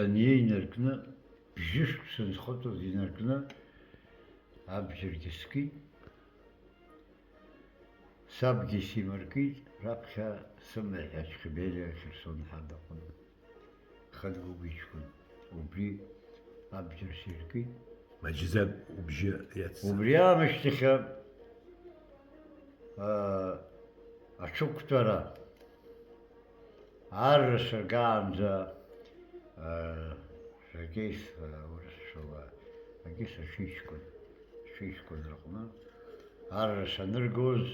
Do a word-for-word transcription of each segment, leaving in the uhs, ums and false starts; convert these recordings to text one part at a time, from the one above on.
Саниеи инаркны, бжьышықәса нхыҵуаз инаркны, абџьаргьы скит, сабгьы симыркит, раԥхьа сымаҳә ацәхьыбеилеи Херсон ҳадаҟын. Хадгәыгә иҷкәын, убри абџьар сиркит. Маҷӡак убжьы иацҵа. Убри аамышьҭахьы, аа, аҽықәтәара арра сыргаанӡа, аа, шәагеис, аа, урысшәала, агеис аҽыҩҷкәын, аҽыҩҷкәын рҟны арра саныргоз,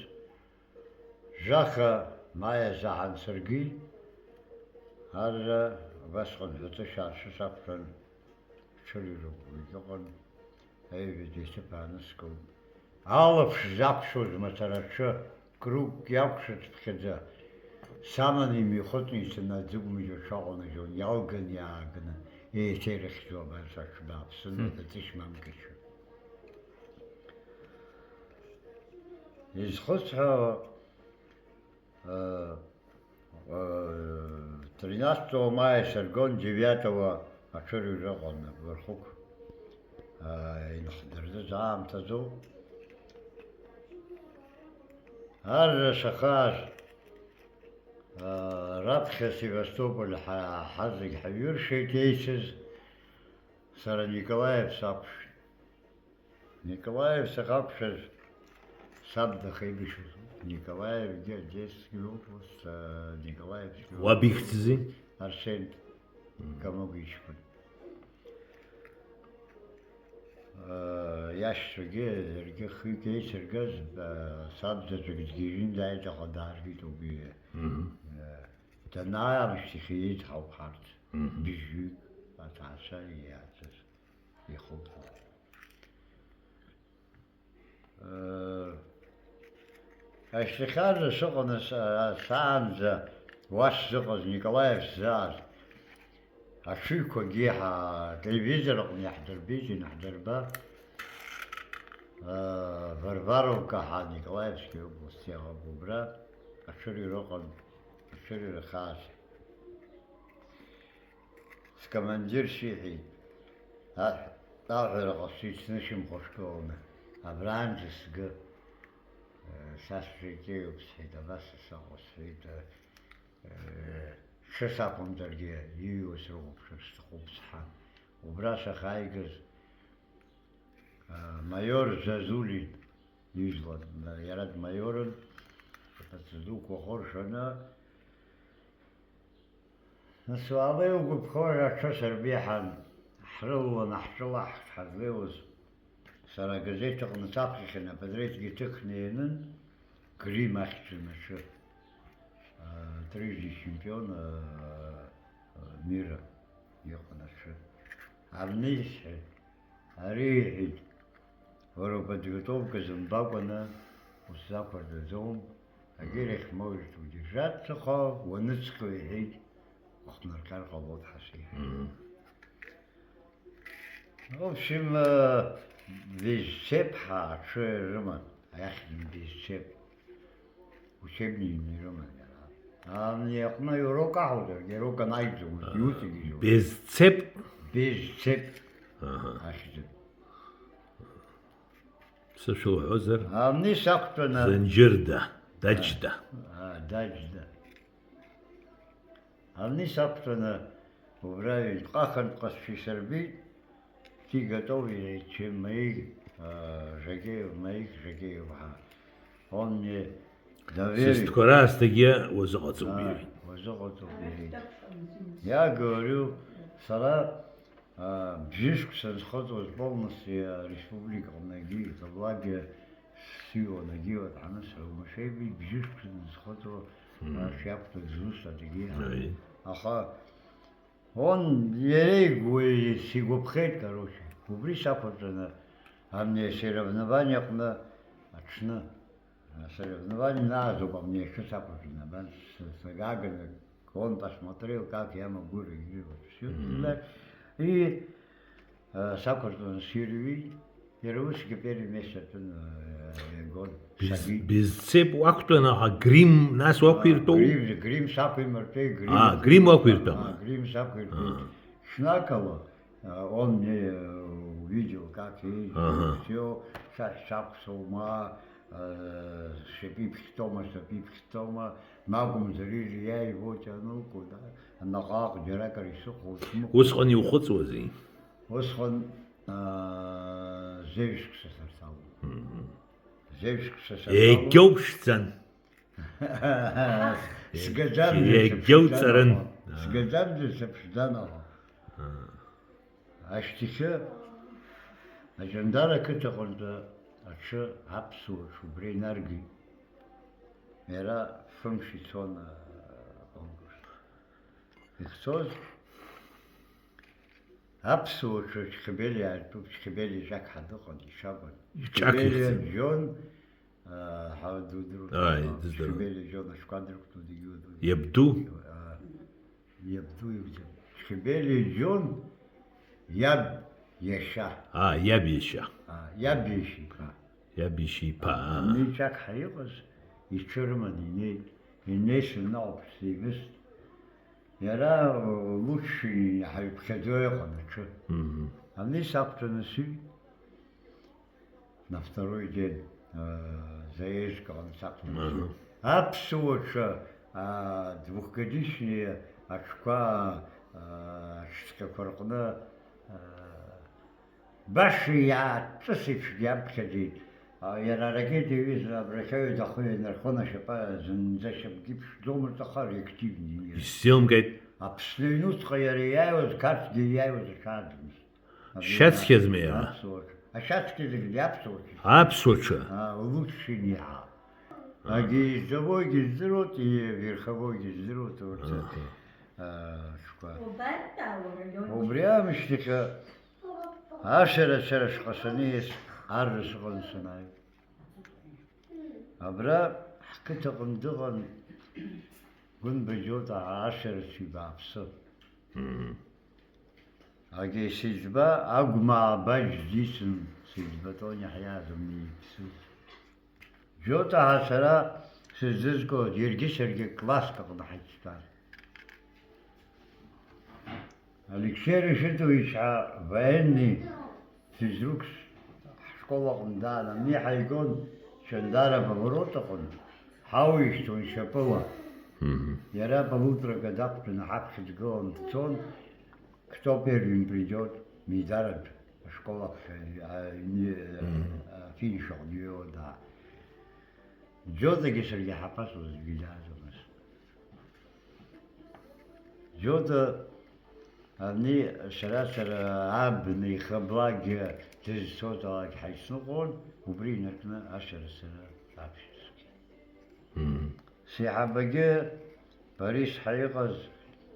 Жәаха маиа заҳан саргьы, арра убасҟан ҳәаҵәышә ааршәы сақәтәан, ҽырҩрақәагьы ыҟан, аҩбатәи аҭыԥ ааныскылт. Алаԥш закәшоз мацара аҽы, кругк иакәшацыԥхьаӡа, саман имҩахыҵны ицаны аӡыгәмыжь аҽаҟанажьуан, иалган иааганы, еиҭа ирыхьӡо абас аҽы бааԥсын, Мм. ҳәаҵәышь мамкьачы. Изхысҳәаауа, Э, э, тринадцатого мая сыргон, девятого аҽырҩра ыҟан, Бархықә, э, инхдыртыз аамҭазоуп. Арра сахаз, э, раԥхьа Севастополь ҳа-, ҳазегь ҳаҩыршеит еицыз, сара Николаев сакәшт. Николаев сахақәшәаз саб дахеибашьыз. Николаевгьы Одесский область, а, Николаевский Уаб область. Ихьӡызи? Арсен Мм. Камыгә иҷкәын. А, иашьцәагьы, иаргьы хҩык еицыргаз, а, саб заҵәык дгьежьын дааит, аха дааргеит убри. Мгм. А, данааи аамышьҭахь иеиҭҳауп ҳарҭ. Мгм. Быжьҩык аҭаацәа иааӡаз. Ихәылԥуп. Э, ашьҭахьазы сыҟаны са-, саанӡа уа сзыҟаз, Николаев сзааз, аҽыҩқәагьы ҳа-, ателевизор аҟны иаҳдырбеит, ианаҳдырба, э, Варваровка ҳәа Николаевски области иҟоуп, убра аҽырҩра ыҟан, аҽырҩра хаас. Скомандир сиҳәеит, аҳ-, аҳәара ҟасҵеит, снышьамхышгыланы, абраанӡа сгы, э, са сжакеиуп, сҳәеит, абас саҟоу, сҳәеит, э, э, ҽы сақәымҵаргьы, иҩуа срыхәаԥшыр сҭахуп, сҳәан. Убра сахьааигаз, э, маиор Зазулин ижәлан, иара дмаиорын, аԥаҵа дуқәа ахы ршаны, Нас уаала иугәаԥхо аҽы сырбеиҳан, ҳрылаланы ҳҿылаҳхт ҳазлеиуаз. Сара агазеҭ аҟны саԥхьахьан апатреҭгьы ҭыхны ианын, грим ахьӡын аҽы. А, трижды чемпион, а, а, мира иҟан аҽы. Абни исҳәеит. Ари иҳәеит, уара уподготовка зымбакәаны усзақәырҵаӡом, агьырахь ма удержаться ҟо, уаныҵҟьо, иҳәеит, ухҭнарҟьар ҟалоит ҳәа сеиҳәеит. Мгм. В общем, э, Везцеп ҳәа аҽы рыман, аиахьтәи Везцеп. Учебный ирыман иара. Ани аҟны иурок аҳауҵаргьы, иурок анаигӡомызт, иуҭагьежьуан. Безцеп? Безцеп. Аҳа. Ахьӡын. Сышәылҳәозар? Ани сақәтәаны. Зынџьырда, Даџьда. А, Даџьда. Ани сақәтәаны убра ҩынтәҟа-хынтәҟа сшәисырбеит, Тига Тови, Чемаиг, а, Жакеев, Маик Жакеев ҳәа. Он мне доверил. Сасдкәа раасҭагьы уазыҟаҵоуп, а, иҳәеит. Уазыҟаҵоуп, иҳәеит. Я говорю, сара А, бжьышықәса нхыҵуаз полностью ареспублика аҟнагьы, Кавлагьы сыҩуанагьы, вот, ҳанысҳәа, умашәеибеит, бжьышықәса нхыҵуа, Мм. а, шиақәтәаз зус адагьы. Аи. Аха, он, иара игәы-, сигәаԥхеит, короче. Убри сақәырҵаны, амни асоревнование аҟны аҽны. Асоревнование наазоуп амни аҽы сақәырҵаны, абас с-, сагаганы, он посмотрел, как я могу реагировать. Всё, Мгм. туда. И, э, сақәырҵон сирҩит, иара усгьы первое место атәын, э, Леон. Без-, Саби. Безцеп уақәтәан, аха грим нас уақәиртәоу? А, грим, грим сақәимыртәеи, грим. А, грим уақәиртәама? А, грим сақәиртәеит. А. Ҽнакала, э, он мне, э, увидел, как едет, Ага. Всё, са-, сакәсоума, э, сшьапы иԥхьӡома, сшьапы иԥхьӡома, макәымзар ижә иааигәоу џьануку, да, наҟ-ааҟ џьаракыр исыхәо, усмыхәо. Усҟан иухыҵуазеи? Усҟан, э, зеижәшықәса сарҭалон. Мгм. Зеижәшықәса сарҭалон. Егьоуԥшӡан. Сгаӡамзар Егьоуҵарын. Сыԥшӡан аҟа. Сгаӡамзар сыԥшӡан аҟа. Аа. Ашьҭахьы Аҷандара ақыҭаҟынтәи аҽы аԥсуа ҽы убра инаргеит. Иара фымш ицон, а, аконкурс. Ихцоз аԥсуа ҽы Чхыбели аартуп, Чхыбели ижәак ҳәа дыҟан, иҽакәын. Иҿакәихьан. Чхыбели Џьон, аа, ҳа дудыруан. Ааи, дыздыруан. Чхыбели Џьон ашәҟәы дыркәтәу дегьуа ду. Иабду? Аа, иабду ибжьан. Чхыбели Џьон, иаб иашьа. Аа, иаб иашьа. Аа, иаб иашьа иԥа. Иаб иашьа иԥа, аа. Ани ҿак ҳәа иҟаз, иҽы рыманы инеит. Инеи сынауп, сеибыст. Иара, лучший ҳаҩԥхьаӡо иҟан аҽы. Мгм. Ани сақәтәаны сыҩ, на второй день, э, заездка ҟан сақәтәаны сыҩ. Мгм. Аԥсуа ҽы, а, двухгодичные аҽқәа, а, аҽҵкақәа рҟны, а, Баша иааҵыс еиԥшгьы иаԥхьаӡеит. Иара аракета иҩыза абрахьаҩ дахы ианархон ашьапы зынӡа шьапгьы ԥшӡомызт, аха реактивни иара. Исзеилымкааит. Аԥсны аҩнуҵҟа иара иааиуаз, Қарҭгьы иааиуаз ашьа аӡамызт. Шьацқьазма иара? Аԥсуаҿ. Ашьацқьа зегьы аԥсуаҿы. Аԥсуаҿы? А, лучший не а. Ага. Агездовойгьы здыруеит, и верховойгьы здыруеит, урҭ, аха, а, шәҟәқәа. Убарҭ аура, Леон. Убри аамышьҭахь Ашәарыцара шҟа саниас, арра сыҟан санааи. Абра ҳқыҭаҟны дыҟан Гәынба Џьота ашәарыцаҩ бааԥсы. Мм. Агьи Сиӡба Агәмаа Баџь дицын, Сиӡба Тониа ҳиааӡамны иԥсыз. Џьотаҳа сара сыздызкылоит, иаргьы саргьы класск аҟны ҳаицтәан. Алексеи Решетович ҳәа военный физрук ҳшкол аҟны даан, ани ҳаигон Чандара поворот аҟны, ҳауишьҭуан шьапыла. Мгм. Иара полуторка дақәтәаны ҳаԥхьа дгылан дцон, кто первым придёт, Мидаратә ашкол аԥхьа, а, ини-, Мгм. А, финиш аҟны иҩуан, аа. Џьотагьы саргьы ҳаԥасуаз аӡәгьы дааӡомызт. Џьота ани сара, сара абна ихаблакгьы дызцоз алакь ҳаицныҟәон, убри инаркны ашәарыцара аԥхьаӡа. Мм. Сеиҳабагьы Борис ҳәа иҟаз,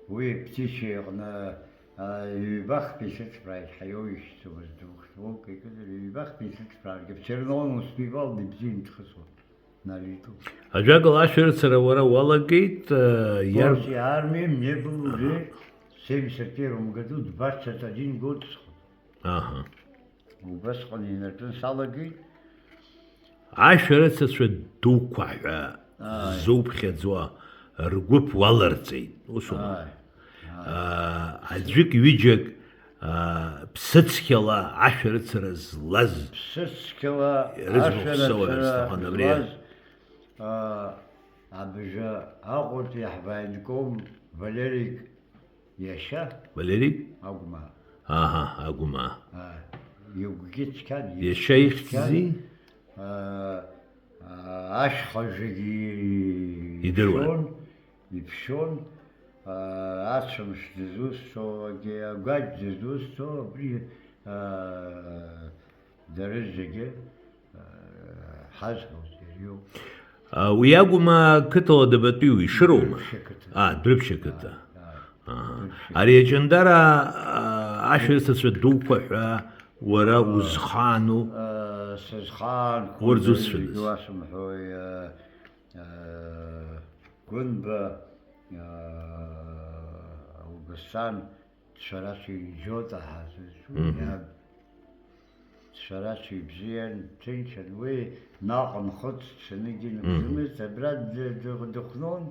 уи Птича иҟны, а, ҩбахк исыцԥрааит, ҳаиоуишьҭуаз духтәоуп, икыдыр, ҩбахк исыцԥрааргьы, все равно он успевал, дыбзиан дхысуан. Нариту. Ажәакала, ашәарыцара уара уалагеит, э, иар- После армии мне было уже в семьдесят первом году двадцать один год. Аҳа. Убасҟан инаркны салагеит. Ашәарыцацәа дуқәа ҳәа Ааи. Ззуԥхьаӡо ргәыԥ уаларҵеит. Усоума? Ааи. Аа, аӡәык-ҩыџьак, аа, ԥсыцқьала ашәарыцара злаз Ԥсыцқьала рыӡбахә сзауҳәар ашәарыцара сҭахын абри. Злаз, аа, абжа Аҟәатәи ҳвоенком Валерик иашьа. Валерик? Агәмаа. Аҳа, Агәмаа. Аа, игәгьы цқьан, иашьа ихьӡ цқьан. Ихьӡи? Аа, аа, ашьха жәагьы идыруан. Иԥшьон, аа, ацәамш дызусҭоугьы, агәаџь дызусҭоу, абри, аа, дара зегьы, аа, ҳазҳәоит, иариоуп. А, уи Агәмаа қыҭала дабатәиу, Ишыроума? Дәрыԥшь ақыҭа. А, Дәрыԥшь ақыҭа. Ааи, ааи. Аҳа. Дәрыԥшь ақыҭа. Ари Аҷандара, а, ашәарыцацәа дуқәа ҳәа уара, аа, узхаану? Аа, сызхаанхо урҭ зусҭцәадаз? Зегьы уасымҳәои, аа, аа, Гәынба, аа, Аубасҭан, Цәарацәа иџьота ҳазыцәу, мгм, иаб. Цәарацәа ибзиан, дҭынчын, уи наҟ нхыҵ дцаныгьы, мгм, нагӡамызт, абра д-, д-, дыхәнон,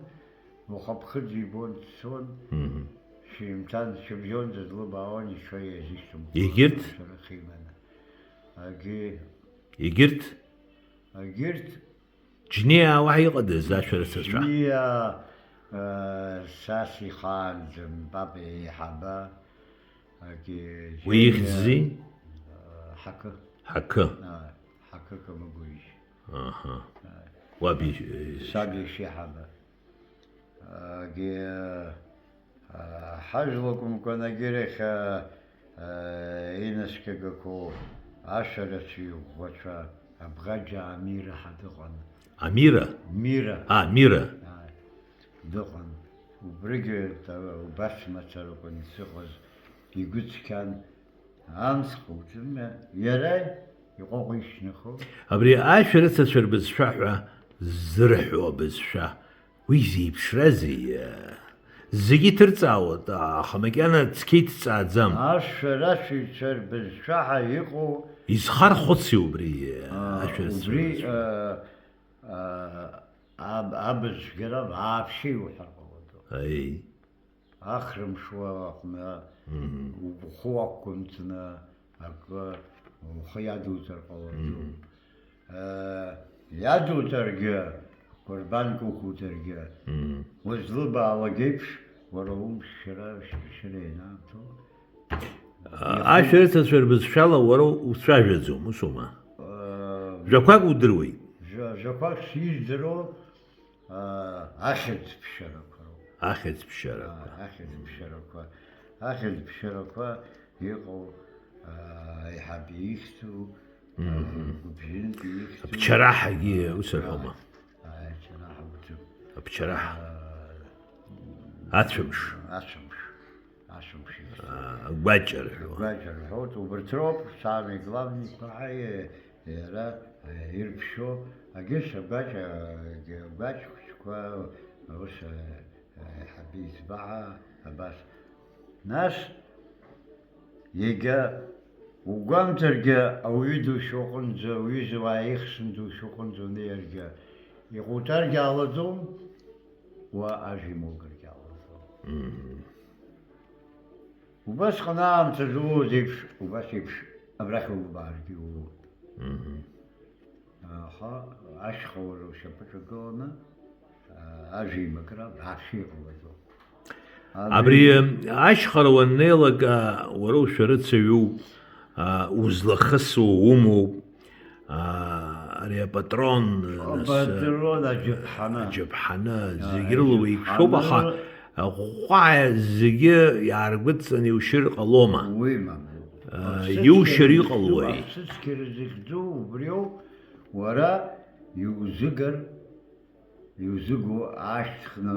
уаха ԥхыӡ ибон, дцон. Мгм. Шьыжьымҭан шьыбжьонӡа длыбаауан, ицо иазышьҭымхуа. Егьырҭ? Ашәарах иманы. Агьи. Егьырҭ? Агьырҭ. Џьниаа уаҳа иҟадаз ашәарыцацәа? Џьниаа, э, са сихаанӡа мпапа еиҳаба. Агьи. Уи ихьӡ зи? Э, Ҳақы. Ҳақы. Ааи, Ҳақы Камыгәыришь. Аҳа. Ааи. Уаб ишь-, э, Саб ишьеиҳаба. Агьи, а, ҳажәлакәымкәа егьирахь, а, а, инаскьагақәоу ашәарацәа иӷәӷәацәа Абӷаџьаа Амира ҳа дыҟан. Амира? Мира. А, Мира. Ааи, дыҟан. Убригьы та-, убас мацаракәын исыҟаз, игәы цқьан. Амц хәыҷы, иара иҟәаҟәа ишьҭнахуан. Абри ашәарыцацәа рбызшәа ҳәа ззырҳәо абызшәа, уи зеиԥшразеи? Зегьы иҭырҵаауеит, аха макьана цқьа иҭҵааӡам. Ашәарацәаҩцәа рбызшәа ҳәа иҟоу. Изхархәыци убри, а, ашәарыцацәа убри, рбызшәа? А, а, аб-, абызшәа вообще иуҳәар ҟалаӡом. Аиеи. Ахрымш уа аҟны, мгм, ухы уақәымҵны акы ухы иадуҵар ҟалаӡом. Мгм. Э, иадуҵаргьы, қәырбанк уқәуҵаргьы, мгм, узлыбаалак еиԥш, уара умш шьара, шьара ианаамҭоу. А, ашәарыцацәа рбызшәала уара уцәажәаӡом, усоума? Э, Жәақәак удыруеит. Жә-, жәақәак сиздыруа, Аа, ахьӡ ԥшьарақәа роуп. Ахьӡ ԥшьарақәа. Аа, ахьӡ ԥшьарақәа. Ахьӡ ԥшьарақәа иҟоу, аа, аиҳаб ихьӡу, мгм, гәыбжьынтә ихьӡу. Ачараҳагьы ус рҳәома? Аа, ачараҳа уӡым. Ачараҳа. Аа, ацәымш. Ацәымш. Ашәымшьыхь. Аа, агәаҷа рҳәо. Агәаҷа рҳәоит, убарҭ роуп, самый главныйқәа, ҳаи, иара, э, ирԥшьоу, агьыс агәаҷа, э, агәаҷ хәыҷқәа, ус, э, э, ҳабиӡбаҳа, абас. Нас, егьа угәамҵыргьы, ауаҩы душьоуҟынӡа, уҩыза уаа ихсын душьоуҟынӡа унеиргьы, иҟуҵаргьы ҟалаӡом, уа ажәа имоугаргьы ҟалаӡом. Мм. Убасҟан аамҭазы уоуз еиԥш, убас еиԥш абрахь улбааргьы улоуп. Мгм. Аха ашьха уара ушьапаҿы гыланы, а, ажәеимакра вообще иҟалаӡом. Абри, абри ашьхара уаннеилак, а, уара ушәарыцаҩуп, а, узлахысуа умоуп. Аа, ари апатрон, нас, апатрон аџьаԥҳаны. Аџьаԥҳаны, аа, зегь рыла уеиқәшәоуп, аха аӷәӷәа зегьы иааргәыдҵаны иушьыр ҟалома? Уимам. Аа, аԥсыцқьа иушьыр рзыхьӡу, иҟалои? Аԥсыцқьа рзыхьӡу убриоуп, уара иузыгар Иузыгу аашьҭхны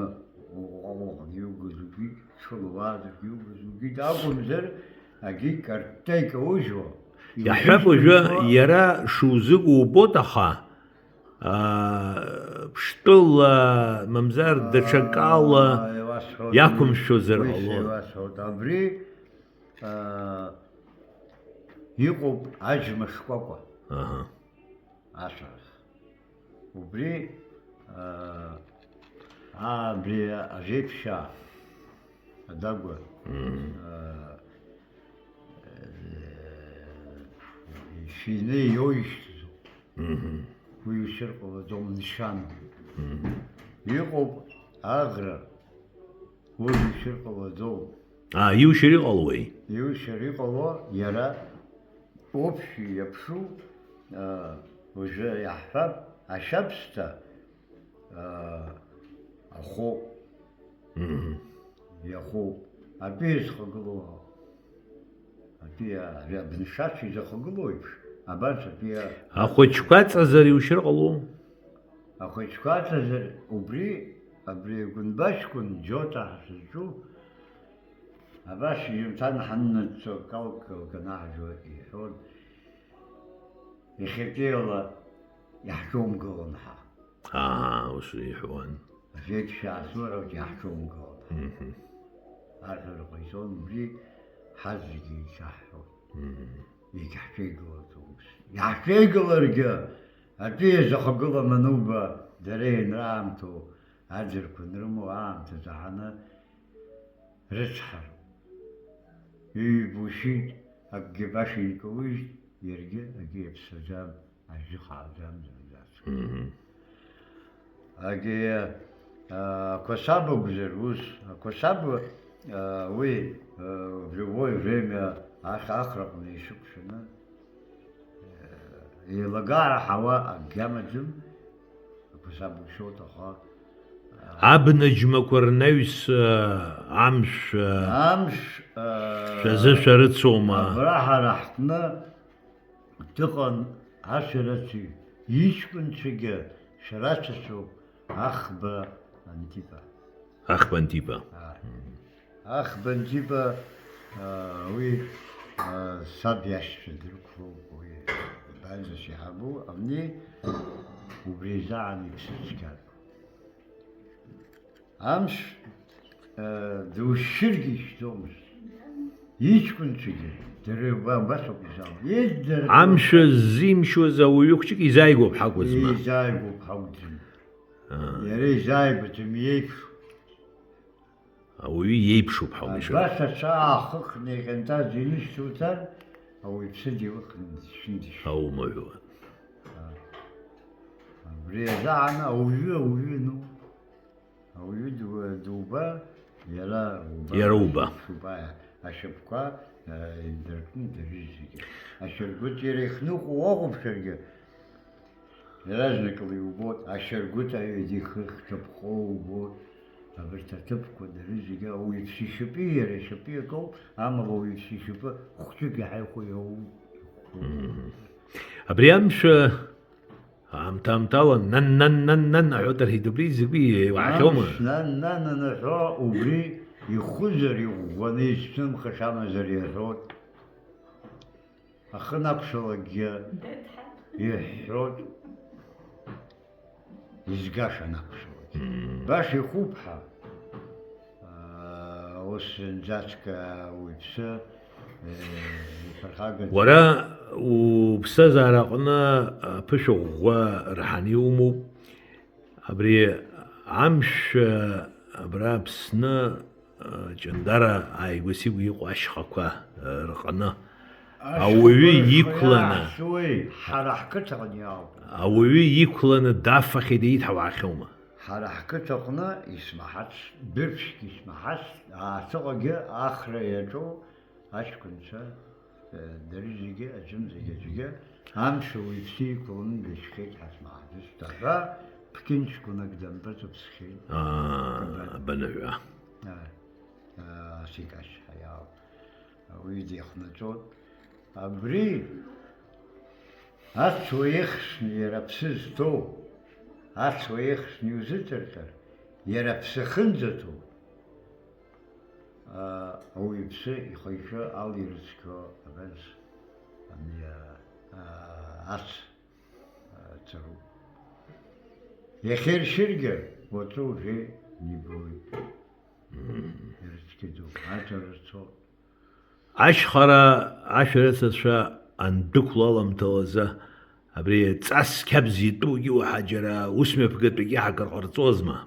уҟалон, иугыз угеит, ҽыла уаазаргьы иугыз угеит акәымзар, агьи картта икаужьуа. Иаҳҳәап, уажәы иузыгу иара шузыгу убоит, аха, аа, ԥштәыла, мамзар даҽакала, аа, иуасҳәоит, иақәымшәозар уи ҟалон. Иуасҳәоит. Абри, аа, иҟоуп аџьма шкәакәа. Аҳа. Ашәарах. Убри, аа, аа, абри ажәеиԥшьаа, адагәа, мм, аа, ишәины иоуишьҭзу. Мгм. Уи ушьыр ҟалаӡом, ншьан. Мгм. Иҟоуп аӷра, Уи иушьыр ҟалаӡом. Аа, иушьыр иҟалои? Иушьыр иҟало иара общий иаԥшу, а, уажәы иаҳҳәап, ашьабсҭа, а, ахәы. Мгм. Иахәуп. Атәы иазхагылоу Атәи ари абнышацә изахагылоу еиԥш, абас атәи а-, ахәыҷқәа аҵазар иушьыр ҟалом. Ахәыҷқәа аҵазар, убри, абри агәынбаҷкәын Џьота ҳәа сызҿу, абас ҩымҭан ҳаннацо акалк лканаҳжәо иҳәон, иахьатәиала иаҳҿумгылон ҳа. Аа, ус иҳәуан. Аӡәеиԥш иаасмырҳәоит, иаҳҿумгылан. Мгм. Арҳәара ҟаиҵон, убри ҳазегьы еицаҳҳәон. Мгм. Егьаҳҽеигалаӡомызт. Иаҳҽеигаларгьы, атәы иазахагылам ануба, дара ианраамҭоу, аӡырқәа анрымоу аамҭа заҳаны, рыцҳароуп. Иҩбушьит, акгьы баша икаужьит, иаргьы акгьы иаԥсаӡам, ажәы хааӡам зынӡаск. Мгм. Агьи, а, ақәасаб акәзар ус, ақәасаб, а, уи, а, в любое время ах-, ахраҟны ишықәшәаны, а, еилагара ҳауа акгьы амаӡам, ақәасаб ушьоит, аха, а, абнаџьмақәа рнаҩс, а, амшә, а, амшә, а, шәазы шәарыцома? Абра ҳара ҳҟны дыҟан ашәарыцаҩ, иҷкәынцәагьы шәарацәацәоуп, Ахба Антипа. Ахба Антипа. Ааи. Мм. Ахба Антипа, аа, уи, аа, саб иашьцәа дрықәлоуп, уи абанӡа сиҳабу, абни убри изаан иԥсы цқьан. Амш, э, душьыргьы ишьҭомызт. Иҷкәынцәагьы дара уба-, убас ауп изаауа. Идыркуа. Амшә ззимшьуаз ауаҩы хәҷык изааигәоуп ҳакәызма? Изааигәоуп ҳакәӡам. Аа. Иара изааигәаӡам, иеиԥшу. Ауаҩы иеиԥшуп ҳауа ишыҟоу. Абас аҽы аахыхны иҟьантаз инышьҭуҵар, ауаҩԥсы дилыхны дшәындышьуа. Аумаҩуа. Абри азаан ауаҩы ауаҩы ануп. Ауаҩы ду-, дуба, иара уба. Иара уба. Шуба, ашьапқәа, э, еибдыркны дырҩегьых. Ашьаргәыҵ иара ихныҟәо уахәаԥшыргьы, иаразнакала иубоит, ашьаргәыҵ аҩаӡа ихы хҭыԥхо убоит. Абарҭ аҭыԥқәа дырҩегьых ауаҩԥсы ишьапы, иара ишьапы иакоуп, амала ауаҩԥсы ишьапы хәҷык иаҳа ихәо иоуп. Мм. Абри амшәа Аамҭа-аамҭала нан, нан, нан, нан аҳәоит, арҳәеит, убри закәи еилаҳахьоума? Амш нан, нан анаҳәо, убри ихәызар, иӷәӷәаны изцәымӷхаша амазар иаҳәоит. Ахы анакәшалакгьы иҳәҳәоит. Изгаша анакәшалакгьы. Мм. Баша ихуп ҳәа. Аа, ус зынӡаск, аа, уаҩԥсы, э, иԥырхагаз. Уара уԥсҭазаара аҟны аԥышәа ӷәӷәа раҳаны иумоуп. Абри амшә, абра Аԥсны, аа, Ҷандара ааигәа-сигәа иҟоу ашьхақәа, аа, рҟны. Ашьхақәа ауаҩы рҟны иқәланы, иаахьуеи, ҳара ҳқыҭаҟны иаауп. Ауаҩы иқәланы дафахьеит, еиҭауаахьоума? Ҳара ҳқыҭаҟны исмаҳацт, бырԥшк исмаҳацт, аасыҟагьы ахра иаҿу аҷкәынцәа, э, дара зегьы, аӡәымзагьы аӡәгьы, амш ауаҩԥсы иқәланы дышьхьеит ҳазмаҳаӡацт ҳәа, ԥқьынџьқәанак дамбаӡацхьеит. Аа, абаныҳәа. Ааи. Э, асикашьа иаауп. Ауаҩы дихнаҵәоит. Абри ацуа ихсны иара аԥсы зҭоу, ацуа ихсны иузыҵырҟьар, иара аԥсы ахьынӡаҭоу, а, ауаҩԥсы ихы-иҿы алирыцқьо абас, ани, а, а, ац, а, цароуп. Иахьа иршьыргьы, уаҵәы уже нибоит. Мм. Ирыцқьаӡоуп, аҵара рцоит. Ашьхара ашәарыцацәа андәықәло аламҭалазы, абри ҵас қьабз итәугьы уаҳа џьара ус мҩаԥгатәгьы ҳакыр ҟарҵозма?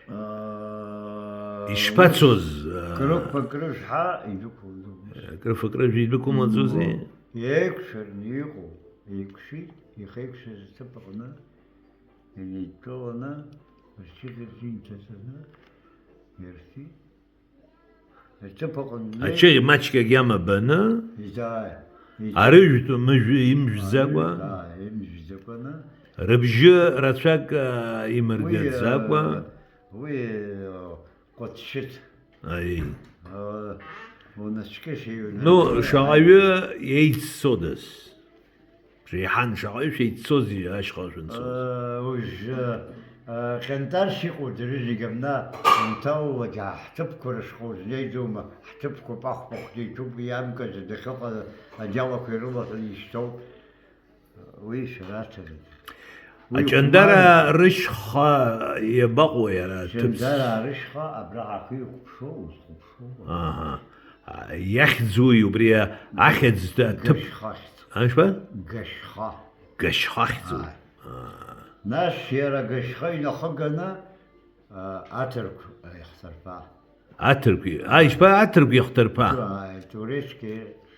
Аа, ишԥацоз, ус аа, крыфа-крыжҳа идәықәлоит. Крыфа-крыжә идәықәымлаӡозеи? Еиқәшәараны иҟоуп, еиқәшәеит, ихеиқәшәаз аҭыԥ аҟны инеидтәаланы, рчыхьырҭа инҭаҵаны ирҭеит. Аҭыԥ аҟны аҽы маҷк агьама баны, изааи, изааи, арыжәтә мыжә-, имжәӡакәа, изааи, имжәӡакәаны, рыбжьы рацәак, а, имыргаӡакәа. Уи, а, уи, а, ҟәыҵшьыт. Аи. А, унацәкьыс иҩны. Ну, шаҟаҩы еиццодаз? Реиҳан шаҟаҩы шәеиццозеи ашьха шәанцоз? Э, уажә, э, Ҟьантарс иҟоу дара зегьы абна анҭалалак, ҳҭыԥқәа рышҟа узнеиӡома, ҳҭыԥқәа пахә-пахәӡа иҭәуп, иамкыз дахьыҟаз аџьалақәа ирылаҳәаны ишьҭоуп. Уи шәарацара. Уи Аҷандара ухәмарра. Рышьха иабаҟоу иара аҭыԥ? Ҷандара рышьха абра ҳахы ихәаԥшуа, узхәаԥшуа. Аҳа. Иахьӡуи убри ахьӡ ҭыԥ? Гашьхахьӡ. Аншба? Гашьха. Гашьхахьӡуп. Ааи. Аа. Нас иара Гашьха инахыганы, а, аҭырқә ихҭарԥа. Аҭырқәеи, а, ишԥа, аҭырқәеи ахҭырԥа? Ааи, турецки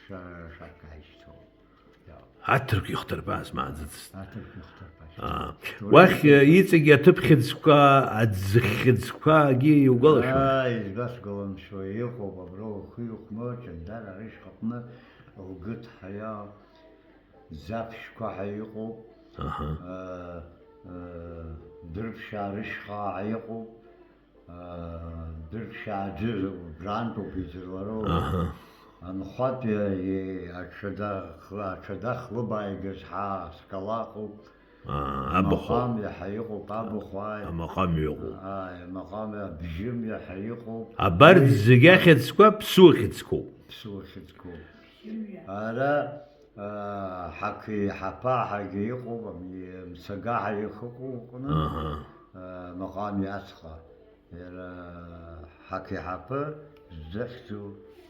ша-, шакаишьҭоу. Аҭырқәеи ахҭырԥа смааӡыцызт. Аҭырқәеи ахҭырԥа. Аа. Турецки. Уахь, э, иҵегь аҭыԥ хьыӡқәа, аӡы хьыӡқәагьы иугәалашәома? Ааи, избасгәаламшәои, иҟоуп абра ухи ухмы, Ҷандар арышьхаҟны лгыҭ ҳәа иа-, Ӡаԥшьқәа ҳәа иҟоуп. Аҳа. Э, э, Дырԥшьаа рышьхаа ҳәа иҟоуп. Дыршьааӡы убрантәоуп изырлароу. Аҳа. Анхәатәи аҽада-, аҽада хлыбааигаз ҳа скалаҟоуп. Аа, абахәа. Амаҟам иаҳа иҟоуп, абахәааи. Амаҟам иҟоуп. Ааи, амаҟам абжьым иаҳа иҟоуп. Абарҭ зегь ахьӡқәа ԥсуа хьӡқәоуп. Ԥсуа хьӡқәоуп. Ара, аа, ҳақеиҳаԥа ҳәагьы иҟоуп, ами, мцага ҳәа ихыҟоу ыҟны, аҳа, аа, амаҟам иацҟа. Иара ҳақеиҳаԥы ззыхьӡу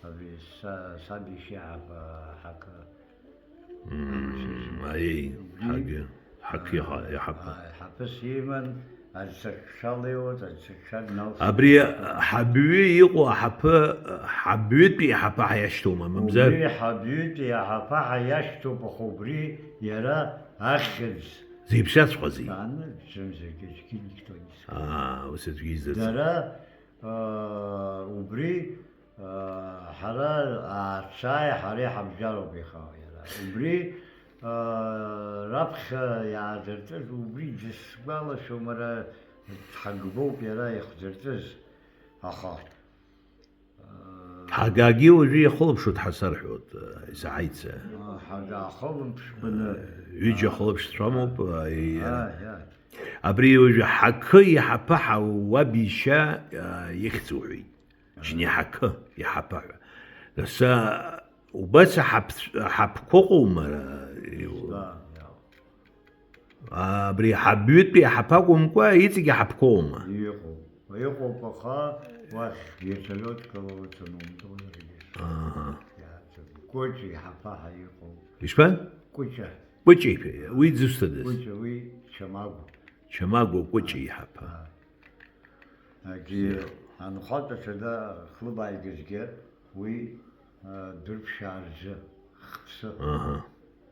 абри са-, саб ишьеиҳабы ҳакы. Мм, аиеи, убри, ҳагьы, ҳақы иаҳа-, иаҳаԥы. Ааи, ҳаԥыс иман, аӡсыркша леиуан, аӡсыркша дналсит. Абри ҳабҩы иҟоу аҳаԥы, ҳабҩытәи аҳаԥы ҳәа иашьҭоума, мамзар? Убри ҳабҩытәи аҳаԥы ҳәа иашьҭоуп, аха убри иара ахьӡ. Зеиԥшраҵәҟьазеи? Аны, зымзаргьы аӡәгьы никто не скажет. Аа, ус аӡәгьы изыӡ. Дара, аа, убри Ҳара ааҵааи ҳареи ҳабжьароуп иахьа иара. Убри, раԥхьа иаадыртыз, убри дысгәалашәом, ара ҳагбоуп иара ихдыртыз, аха. Ҳагагьы уажәы иахылаԥшуа дҳасарҳәоит, исаҳаица. Ҳага ахылаԥшқәаны, ҩыџьа ахылаԥшцәа амоуп, аи, аи, аи. Абри уажәы ҳақы иҳаԥы ҳауаб ишьа, ихьӡ уҳәеит. Џьни ҳақы, иҳаԥы ҳәа. Нас, а, убас аҳаԥ-, аҳаԥқәа ыҟоума, а, иу-, Исбан, иау. А, абри ҳабҩытәи аҳаԥы акәымкәа, иҵегь аҳаԥқәоума? Иҟоуп. Иҟоуп, аха уахь вертолиотқәа лоуцаны умтәозаргьы. Аҳа. Иаацәажәо. Кәыҷ иҳаԥы ҳәа иҟоуп. Ишԥа? Кәыҷа. Кәыҷа иҳәа, уи дзусҭадаз? Кәыҷа, уи Чамагәа. Чамагәа Кәыҷа иҳаԥы. Аа. Егьи анхәатә аҽада хлыбааигазгьы уи, а, дырԥшьаа рзы хԥсы. Аҳа.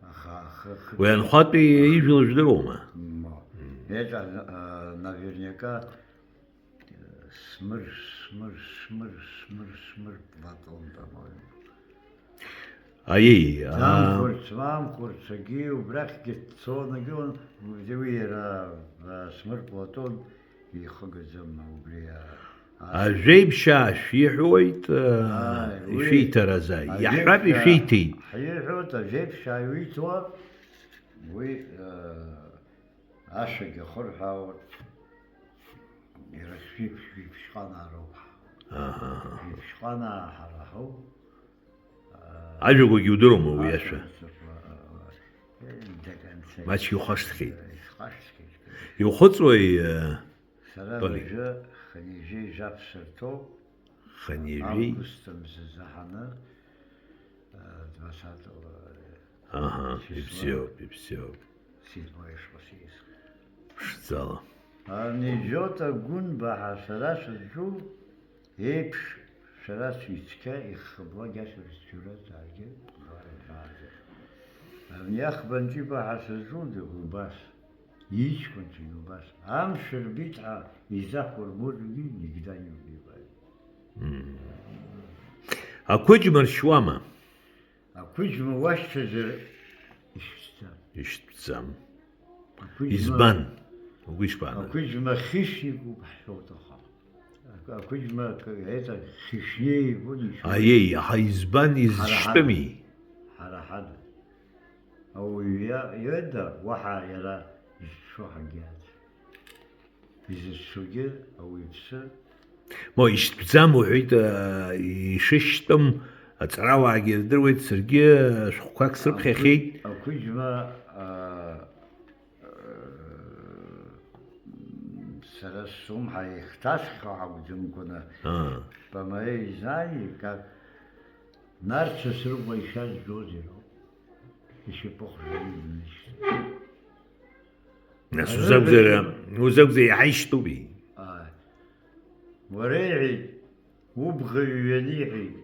Аха ахы хы- Уи анхәатәи ижәла жәдыруама? Ма. Мм. Это, а, наверняка, э, Смыр, Смыр, Смыр, Смыр, Смыр Платон, по-моему. Аиеи, аа. Дамхәырц, мамхәырц, агьи убрахьгьы дцон, агьи он, уи иара, а, Смыр Платон ихыгаӡам убри, а, а. Ажәеиԥшьаа шәиҳәоит, аа, ааи, уи ишәиҭаразы, ажәеиԥшьаа иаҳҳәап, ишәиҭеит. Ҳиҳәоит, ажәеиԥшьаа иуиҭо, уи, а, Ашәагьы ахырҳәаауеит. Иара шәи-, шәиԥшьҟанаа роуп. Аҳа, аҳа. Шәиԥшьҟанаа ҳара ҳауп. Ажәақәагьы удыруама уи ашәа? Ашәа мцакәа, э, до конца. Маҷк иухашҭхьеит. Исхашҭхьеит. Иухыҵуеи, э, Толик? Сара уажәы хынҩажәи жәаф сырҭоуп. Хынҩажәи. Август мза заҳаны, э, двадцатого, э, Аҳа, числа. Ибзиоуп, ибзиоуп. Седьмое шәҟәы сиасхеит. Ԥшӡала. Анеџьота Гәынба ҳәа сара сызҿу еиԥш, шәара шәицқьа иххыблак иашәырц шәара дааргьы, бааӡа. Абни Ахбанҷиба ҳәа сызҿу убас. Иҷкәынцәагьы убас. Амш рбеит ҳәа изахәармыргьы никогда не убивали. Мм. Ақәыџьма ршьуама? Ақәыџьма уашьҭазар ишәҭӡам. Ишәҭӡам. Ақәыџьма. Избан? Угәы ишԥаанагои? Ақәыџьма хищникуп ҳҳәоит аха. Ақәыџьма, это, хищнее его ничего. Аиеи, аха избан, ҳара ҳада. Изышьтәыми? Ҳара ҳада. Ауаҩы иа-, иоуеда, уаҳа иара изыцәшәо ҳагьаӡ. Изыцәшәогьы ауаҩԥсы. Мо, ишьтәӡам уҳәеит, а, ишышьтәым аҵарауаагьы ирдыруеит, саргьы шәҟәқәак срыԥхьахьеит. Ақәыџь-, ақәыџьма, а, сара слымҳа ихҭасхьоу акәӡамкәаны, аа, по моей знании, как Нарҭ Сасрыҟәа ишәазжәозеи роуп, ишьапы хжаны иҩнышьҭ. Нас узакәзар, узакәзар иаҳа ишьтәуми? Ааи. Уара иҳәеит, Убӷа ҩҩаны иҳәеит,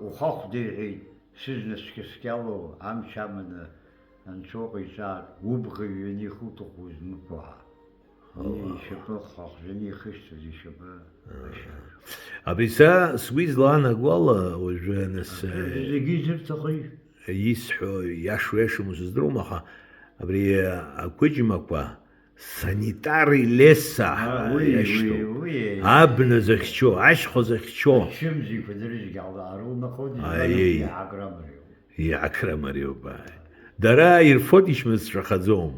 ухахәда иҳәеит, сыжәны цәгьа-цәгьало амч аманы анцәа уҟаиҵар, убӷа ҩҩаны ихуҭаху узмыԥо ҳәа. Ишьапы хахәжәаны ихышьҭыз ишьапы ашьа. Абри са сгәы излаанаго ала, уажәы нас, Абри зегьы изырҭахи? Исҳәо иашоу иашаму сыздыруам, аха абри ақәыџьмақәа санитари леса А, уи, иашьҭоуп. Уи, уи. Абна захьчо, ашьхәа захьчо. Ачымзиқәа дыржьгьы ала арылнахуеит, Аиеи. Иаграмариоуп. Иаграмариоуп, ааи. Дара ирфоит ишьмызцәахаӡом.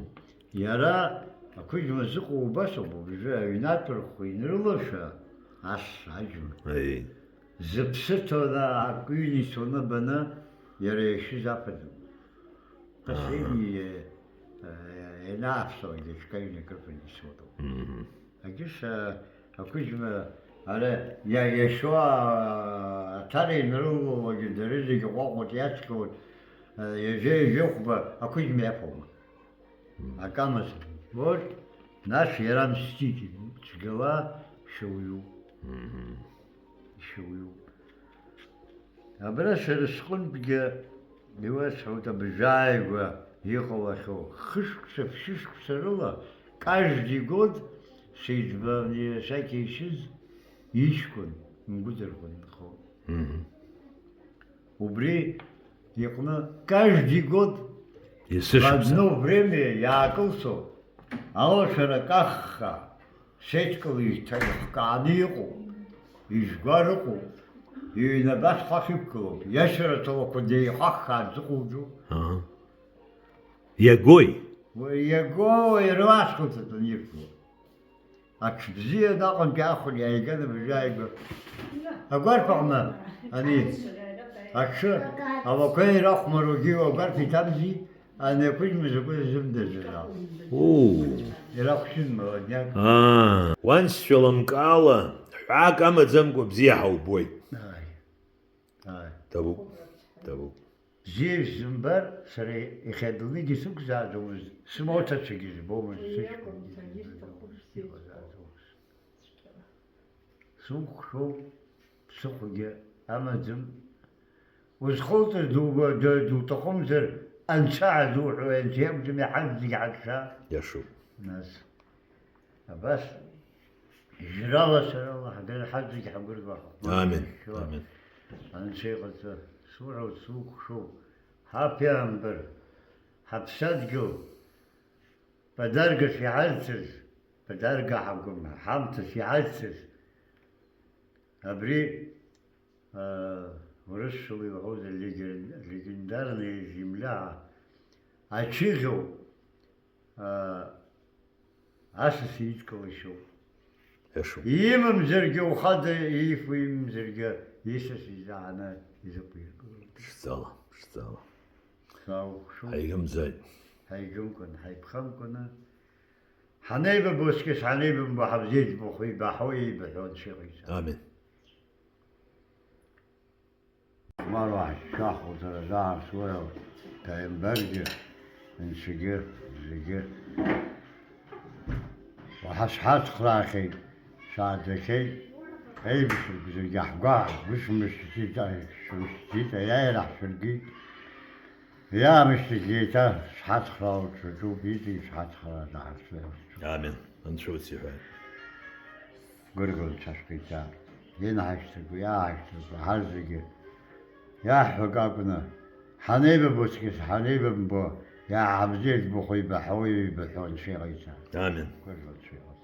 Иара ақәыџьма зыҟоу убас ауп, уажәы аҩнатә рхәы инрылашәа, ас аџьма. Аиеи. Зыԥсы ҭоуа акы ҩны ицоны баны, иара иашьыз афатәуп. Ҟасим Аҳа. Ианааԥсалак даҽа ҩны акрыфаны исоуп. Мгм. Агьыс, а, ақәыџьма, ара иа-, иашьо, а, аҭара инрылалогьы дара зегьы ҟәаҟәоит, иацқьоит, а, ҩажәа-ҩажәихәба ақәыџьма иаԥума? Мгм. Акы амаӡам. Вот, нас иара мститель, цәгьала шьоуҩуп. Мгм. Ишьоуҩуп. Абра сара сҟынтәгьы иуасҳәоит абжьааигәа иҟалахьоу. Хышықәса, ԥшьышықәса рыла, каждый год сеиҵбы, ани асакьа ишьыз иҷкәын, имгәыдырӷәӷәаны дхоит. Мгм. Убри иҟны каждый год в Есышықәса. Одно время иаакылсо алашара каххаа, сеидкыла иҭа-, ихкааны иҟоуп, ижәгәар ыҟоуп, иҩны абас хәахь иқәгылоуп, иашьара ҭоулақәа деихаххаа дзыҟоуҵо. Аҳа. Иагои? Уи иаго, иара уаасхәыцыртә анирҭо. Аҽыбзиа аҟынтәи ахәра иааиган абжьааигәа. Агәарԥ аҟны ани аҽы алақәа ирахәмаругьы агәарԥ иҭамзи, ани ақәыџьма закәыз зымдырӡоз ауп. Уу. Ирахәшьын молодняк. Аа, уан сшәылымкаала, ҳәаак амаӡамкәа бзиа ҳаубоит. Ааи. Ааи. Ҭабуп, ҭабуп. Бзиа исзымбар, сара иахьа адунеигьы сықәзааӡомызт, смоҭацәагьы збомызт, сыҷкәынгьы сықәзааӡомызт. Сукәхшоуп, ԥсыхәагьы амаӡам. Узхылҵыз дуба-, ду-, дуҭахымзар, анцәа ҳазуҳәои, анцәа иакәӡами ҳазегь ҳазша? Иашоуп. Нас. Абас, жәрала-сарала ҳдыр-, ҳазегь ҳагәырӷьо ҳахәмаршәа. Амин, амин. Анцәа иҟаҵа, суҳәоит, сукәхшоуп, ҳаԥиаамбар, ҳаԥсадгьыл, подаркас иҳазцаз, подарка ҳакәым, ҳамҭас иҳазцаз, абри, аа, урысшәала илҳәозар, леген-, легендарная земля, ачыхьоу, аа, асас идкылашьоуп. Иашоуп. Имамзаргьы ухада иифо, имамзаргьы исас изааны изықәиргылоит. Ԥшӡала, ԥшӡала. Саухшоуп. Ҳаигымзааит. Ҳаигымкәан, ҳаиԥхамкәаны, ҳанеибабо аҵкьыс ҳанеибамбо, ҳабзиа ӡбахә ибаҳауеи ибаҳәо анцәа иҟаиҵа. Амин. Хәмаруа ҳшәахәаҭара заарц уара даимбаргьы, анцәагьы, зегьы. Уаҳа сҳацхраахьеит, сааӡахьеит, еибашьрақәа зегьы ҳгәаҳ-, гәышмышьҭит, шәмышьҭит, аиааира ҳшәыргеит. Иаамышьҭахь еиҭа сҳацхраауа ҽаӡәуп, иҵегь сҳацхраа даҳарцәеит. Амин. Анцәа уци ҳәа. Гәырӷьоит сашәҟәиҭа. Инаҳашьҭыргәа, иааҳашьҭыргәа, ҳазегьы иаҳҳәо акакәны, ҳанеибабо аҵкьыс, ҳанеибамбо, иааҳабзиа ӡбахә ибаҳауеи ибаҳәо анцәа иҟаиҵа. Амин. Гәырӷьоит шәыҟаз.